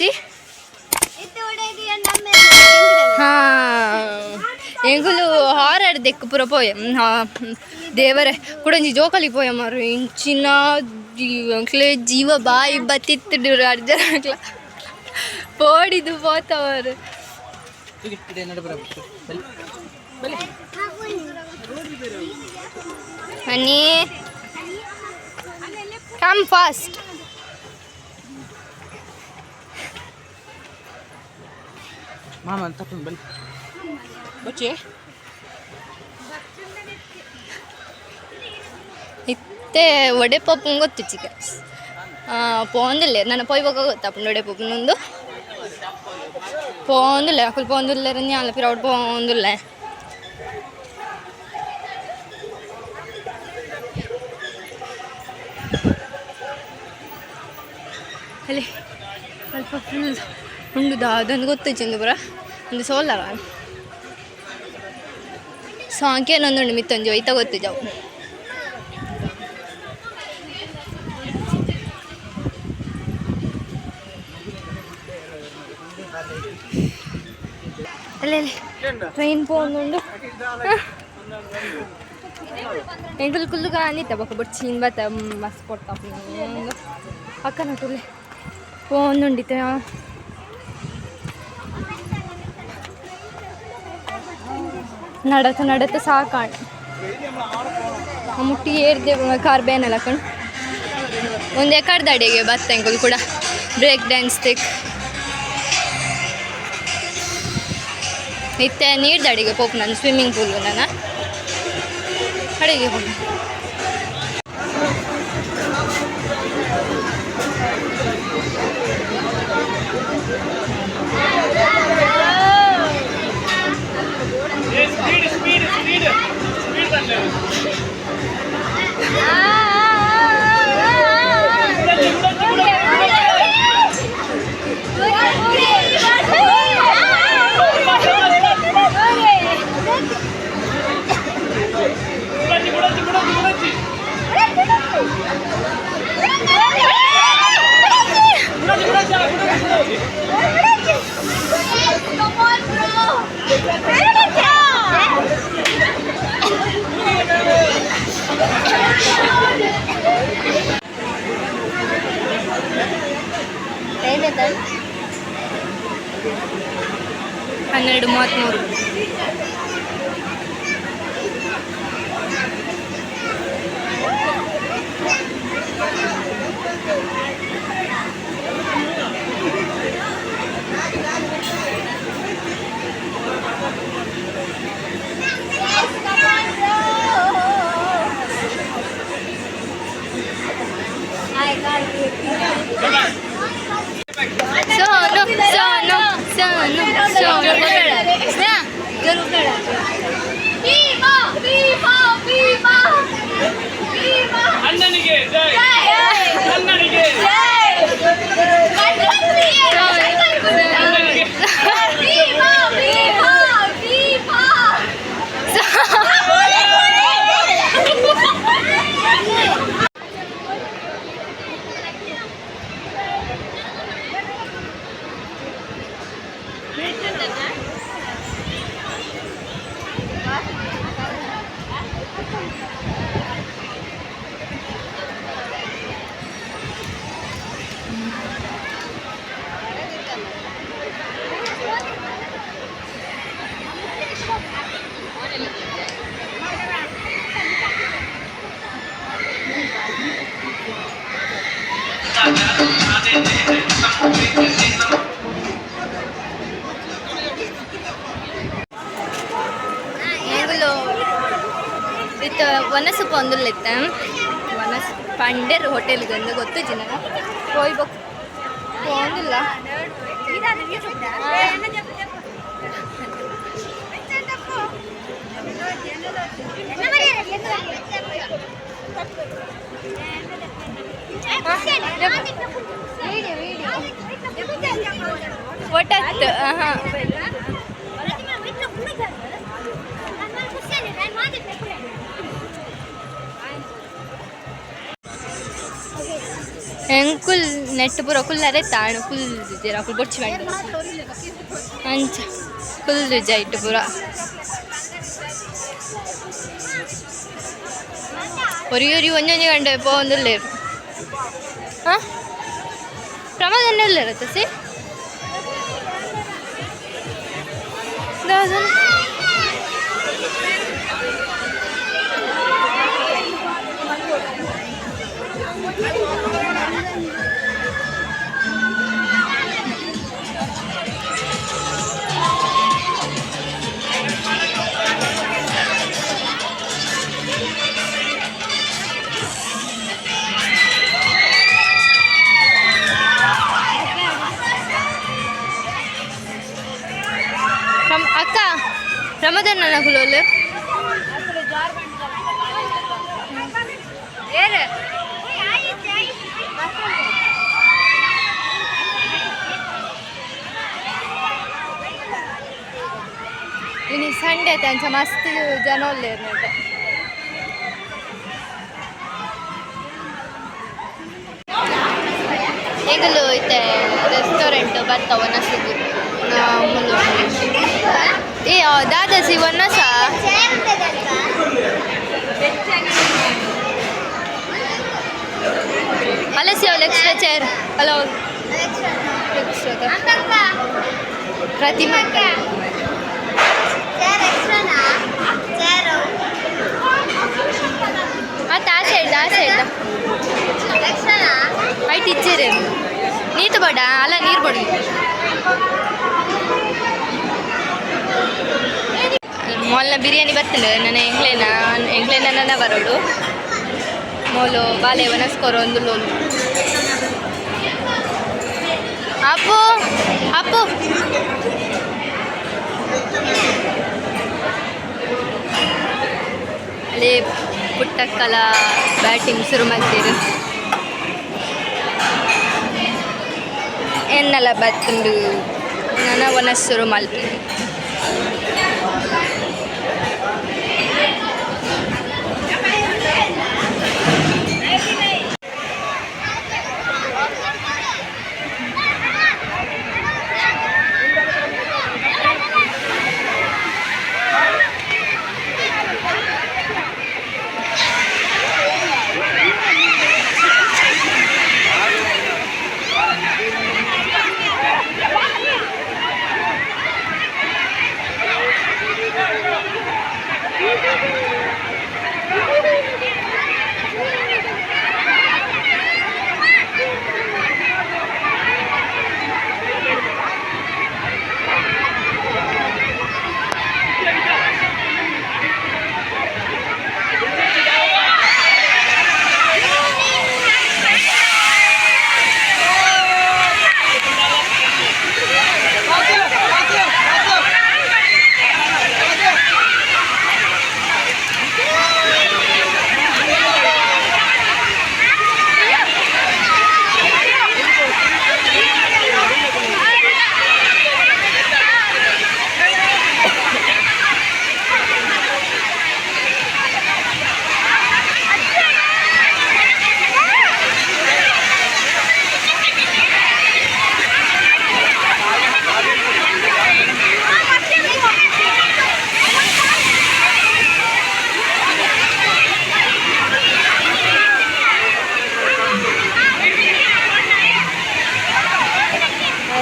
C. ಹಾ, ಎಂಕುಲು horror ದೆಕ್ಕು ಪೂರ ಪೋಯೆ. ದೇವರೇ, ಕುಡೊಂಜಿ ಜೋಕಾಲಿ ಪೋಯ ಮಾರು. ಇಂಚಿನ ಎಂಕ್ಲೆ ಜೀವ ಬಾಯಿ ಬತ್ತಿತ್ತು. ಅರ್ಜನಕ್ಲ ಪೋಡಿದು ಪೋತವರು. ಹನಿ, ಕಮ್ ಫಾಸ್ಟ್. ಮಾಮ ತಪ್ಪು, ಬಲ್ಲಿ ಬಚ್ಚೆ. ಇತ್ತೆ ವಡೆ ಪಪ್ಪು ಗೊತ್ತು ಚಿಕ್ಕ ಪೋಂದಿಲ್ಲ. ನನ್ನ ಪೋಯ್ಬೊಕ ಗೊತ್ತಪ್ಪುಂಡು. ವಡೆ ಪಪ್ಪುನೊಂದು ಪೋಂದಿಲ್ಲ. ಅಕುಲು ಪೋಂದುಲ್ಲೆರ್, ನ್ಯಾಲ ಪಿರವುಡು ಪೋಂದುಲ್ಲೆ. ಅಲ್ಲಿ ಅಲ್ಪ ಫುಲ್ ಉಂಡು. ದಾದಂದು ಗೊತ್ತಿಜ್ಜಿ ಪೂರ. ಒಂದು ಸೋಲಾರ ಸಾಂಕೇನೊಂದುಂಡು ಮಿತ್ತೊಂಜಿ, ಒಯ್ತ ಗೊತ್ತಿಜ್ಜವು. ಅಲ್ಲಿ ಅಲ್ಲಿ ಟ್ರೈನ್ ಪೋಂದುಂಡು. ಎಂಕುಲು ಕುಲ್ಲುಗ ಅನಿತ ಬೊಕ ಬೊಡ್ಚಿ ಬತ್ತ. ಮಸ್ತ್ ಕೊಡ್ತಾಪುಂಡು ಅಕ್ಕನ ತುಲೆ ಪೋಂದುಂಡಿತ್ತೆ. ನಡತ ನಡತ ಸಾಕಾಣ್. ಮುಟ್ಟಿ ಏರ್ದೆ ಕಾರ್ ಬೇನಲ್ಲ ಕಣ್. ಒಂದೇ ಕಡ್ದಡೆಗೆ ಬತ್ತ ಎಂಕುಲು ಕೂಡ ಬ್ರೇಕ್ ಡ್ಯಾನ್ಸ್ ತಿಕ್. ಇತ್ತೆ ನೀರ್ದಡಿಗೆ ಪೋಪು ನಾನು, ಸ್ವಿಮ್ಮಿಂಗ್ ಪೂಲ್ ನನ್ನ ಅಡಿಗೆ pope. Speed, speed, speed, speed തന്നെ. കുടച്ചി, കുടച്ചി, കുടച്ചി, കുടച്ചി, കുടച്ചി, കുടച്ചി, കുടച്ചി. Come on, bro! Time 12:33. Sono, Sono, Sono, Sono. ಸ್ನೇಹ, ಜೋರು ಬೇಡ. Viva! Viva! Viva! Viva! ಅಣ್ಣನಿಗೆ ಜೈ, ಅಣ್ಣನಿಗೆ, ಅಣ್ಣನಿಗೆ. Viva! Viva! Viva! ಎಂಕುಲು ಇತ್ತ ವನಸು ಪೊಂದುಲ್ಲೆತ್ತ. ವನಸ್ ಪಂಡೆರ್ ಹೋಟೆಲ್ಗೆ ಒಂದು ಗೊತ್ತಿಜ್ಜಿ ನನಗೆ. ಪೋಯ್ ಬೊಕ್ ಪೋಂದಿಲ್ಲ. ಒಟ್ಟತ್ತು ಹಾಂ. ಎಂಕುಲ್ ನೆಟ್ ಪೂರ ಕುಲ್ಲರೆ ತಾಣು ಕುಲ್ದಿದ್ದೀರ ಅಕುಲು ಬೊಡ್ಚಿ ಮಂಡ ಅಂಚ ಕುಲ್ದು ಜೈಟ್ ಪೂರ ಒರಿ ಒರಿ ಒಂಜೊಂಜಿ ಗಂಟೆ ಪೋವೊಂದುಲ್ಲೆರ್ ಹಾಂ ಪ್ರಮೋದನ್ನೇ ಉಲ್ಲೆರತ್ತ ಸಿ ದಾದನ ಅಕ್ಕ ಪ್ರಮೋದನ್ನ ನಕುಲೋಲು ಇನಿ ಸಂಡೆ ಅಂಚ ಮಸ್ತ್ ಜನ ಉಲ್ಲೆರ್ ನೆಟ ಎಂಕುಲು ಇತ್ತೆ ರೆಸ್ಟೋರೆಂಟ್ ಬತ್ತ ಒನಸುಗು ಮುಂದೆ ಏ ದಾದಾಸಿ ಒನ್ನಸ ಅಲಸಿ ಅವಳು ಎಕ್ಸ್ಟ್ರಾ ಚೇರ್ ಅಲ್ಲ ಎಕ್ಸ್ಟ್ರಾ ಪ್ರತಿಮಾ ಮತ್ತೆ ಆ ಸೈಡ್ ಆ ಸೈಡ್ ಐಟ್ ಇಚ್ಚಿರಿ ನೀತು ಬೇಡ ಅಲ್ಲ ನೀರು ಬಡಿ ಮೊಲ್ಲ ಬಿರಿಯಾನಿ ಬರ್ತದೆ ನನ್ನ ಎಂಕ್ಲೇನ ಎಂಕ್ಲೇನ ಬರೋಡು ಮೋಲು ಬಾಲೆ ವನಸ್ಕೊರ ಒಂದು ಲೋಲು ಅಪ್ಪು ಅಪ್ಪು ಅಲ್ಲಿ ಪುಟ್ಟಕ್ಕಲ ಬ್ಯಾಟಿಂಗ್ ಶುರು ಮಾಡ್ತೀರಿ ಎನ್ನಲ ಬತ್ತುಂಡು ನನ್ನ ವನಸ್ ಶುರು ಮಲ್ಪುಂಡು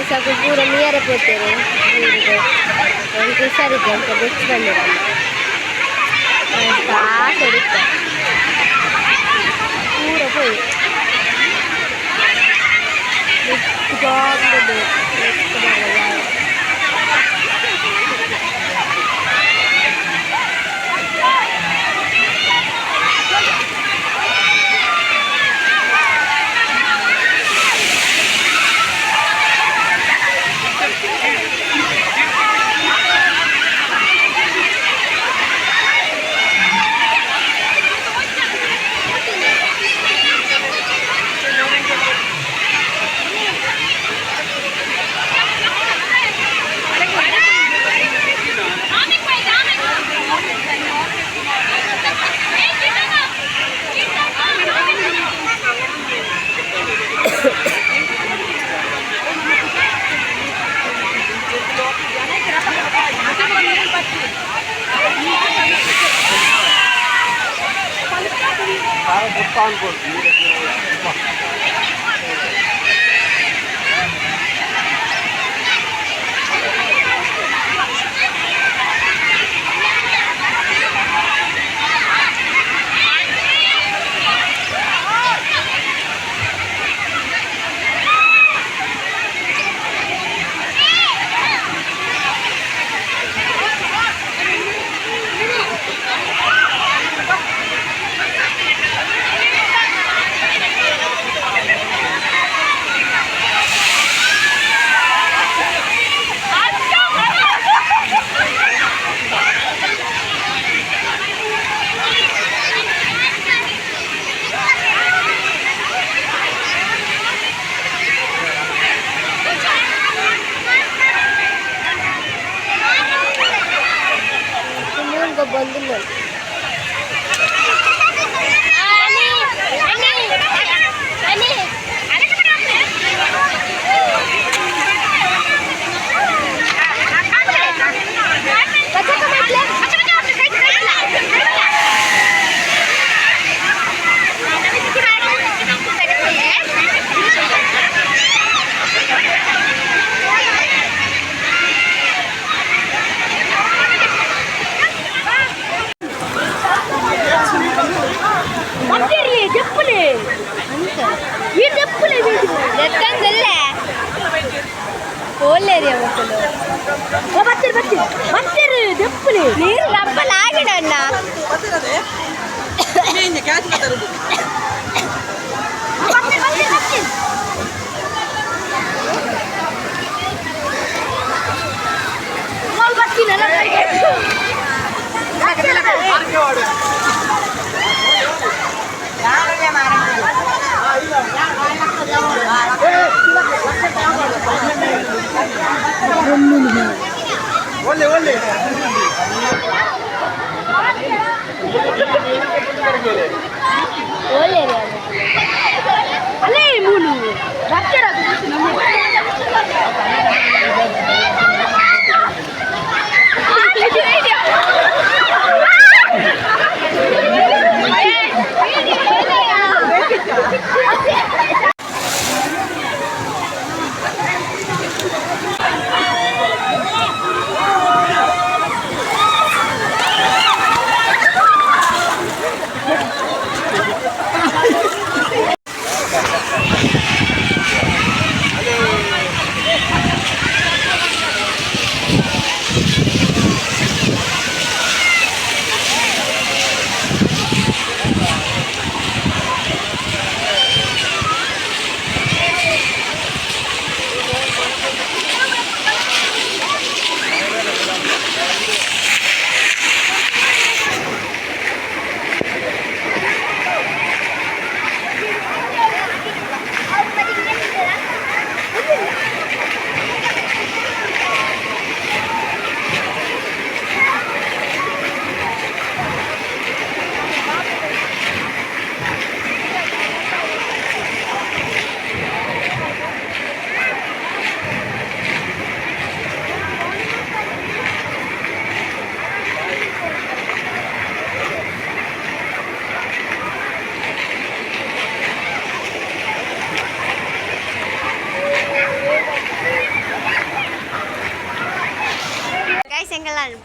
ಸಾಕು ಪೂರ ಮೀಯರೆ ಪೋತೇವೆ ನೀರಿಗೆ ಎಂಕ್ ಹುಷಾರಿದ್ದೆ ಅಂತ ಬೆಚ್ಚ ಬಂದಿರಲ್ಲ ಆಸೆ ಪೂರ ಪೋಯಿ ಬಂದಿಲ್ಲ. ನೀರು ರಪ್ಪಲಾಗಿಡಣ್ಣ. ಒಳ್ಳೆ ಒಳ್ಳೆ ಅಲ್ಲೇ ಮೂಲು.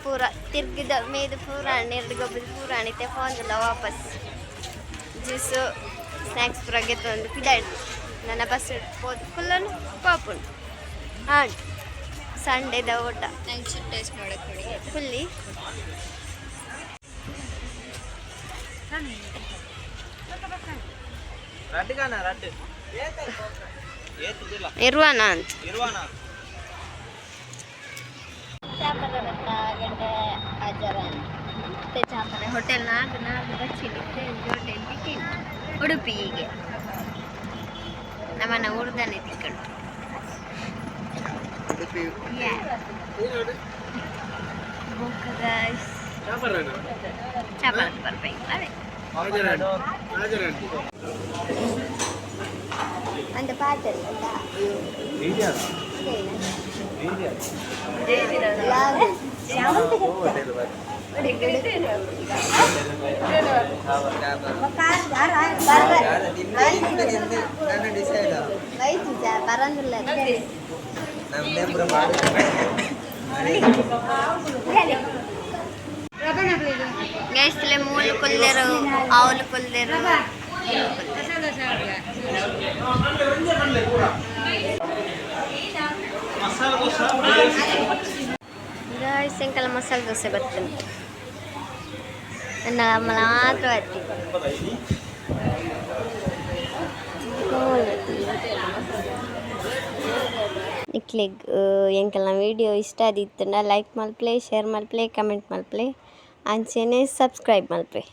ಪೂರ ತಿರ್ಗಿದ ಮೇದು ಪೂರ ಎರಡು ಗೊಬ್ಬರ ಪೂರ ಅಣಿತೆ ಫೋನ್ದಲ್ಲ ವಾಪಸ್ ಜ್ಯೂಸು ಸ್ನ್ಯಾಕ್ಸ್ ಪೂರ ಗೆತ್ತೊಂದು ಪಿದಾಯ್ತು. ನನ್ನ ಬಸ್ ಪೋದು ಫುಲ್ಲನ್ನು ಪಾಪುಂಡು ಹಾಂ ಸಂಡೇದ ಊಟ. ನಂಗೆ ಟೇಸ್ಟ್ ನೋಡಕ್ಕೆ ನೋಡಿ. ಫುಲ್ಲಿ ಇರುವಾನ ಅಂತ. ಚಾಪರ ಗಂಟೆ ಹಾಜರ ಚಾಪರ ಹೋಟೆಲ್ ನಾಗ ನಾಗ ಬಚ್ಚಿಲಿ ಹೋಟೆಲ್ ತಿಕ್ಕಿಂಡು ಉಡುಪಿಗೆ ನಮ್ಮನ್ನ ಊರ್ದಾನೆ ತಿಕ್ಕಂಡು. ಚಾಪರ ಬರ್ಬೇಕು ಅದೇ ಅಂತ ಪಾತ್ರ. ಬರಂದಿಲ್ಲ. ಗೈಸ್ಲೆ, ಮೂಲು ಕುಲ್ದೇರು, ಆవులు ಕುಲ್ದೇರು. ಗಾಯ್ಸ್, ಎಂಕಲ ಮಸಾಲೆ ದೋಸೆ ಬರ್ತದೆ. ನನ್ನ ಅಮ್ಮ ಮಾತ್ರ ಬರ್ತೀನಿ. ನಿಕ್ಲೆಗ್ ಎಂಕಲ್ನ ವೀಡಿಯೋ ಇಷ್ಟ ಆದಿತ್ತುಂಡ ಲೈಕ್ ಮಲ್ಪಲೆ, ಶೇರ್ ಮಲ್ಪಲೆ, ಕಮೆಂಟ್ ಮಲ್ಪಲೆ, ಅಂಚೆನೆ ಸಬ್ಸ್ಕ್ರೈಬ್ ಮಲ್ಪಲೆ.